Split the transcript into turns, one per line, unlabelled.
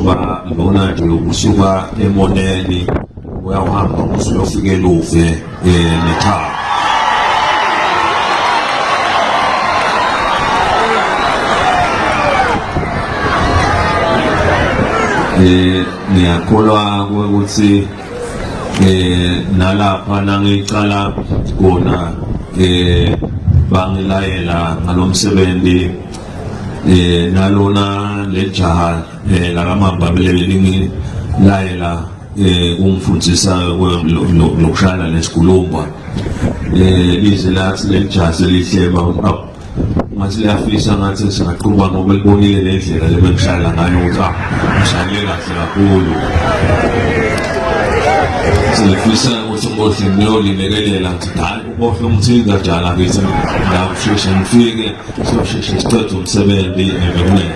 Ngoba lona nje usuka emoneni uyawuhamba usuyofika eluve nekhaya. Ngiyakholwa ukuthi nalapha nangicala kona bangilayela ngalomsebenzi nalona lejaha lakamamba belingilayela ungifundisa lokushayela lesigulumba lize lathi lelijaha selihleba ngathi liyafisa ngathi singaqhuba ngoba libonile le ndlela lebengishayela ngayo ukuthi ah ngishayele kahle kakhulu. Selifisa ukuthi ngohle ngiyolilekelela, ngithi hayi ubohle umthinta njalo akithi ngiyawusheshe ngifike siyosheshe siqede umsebenzi bekunene.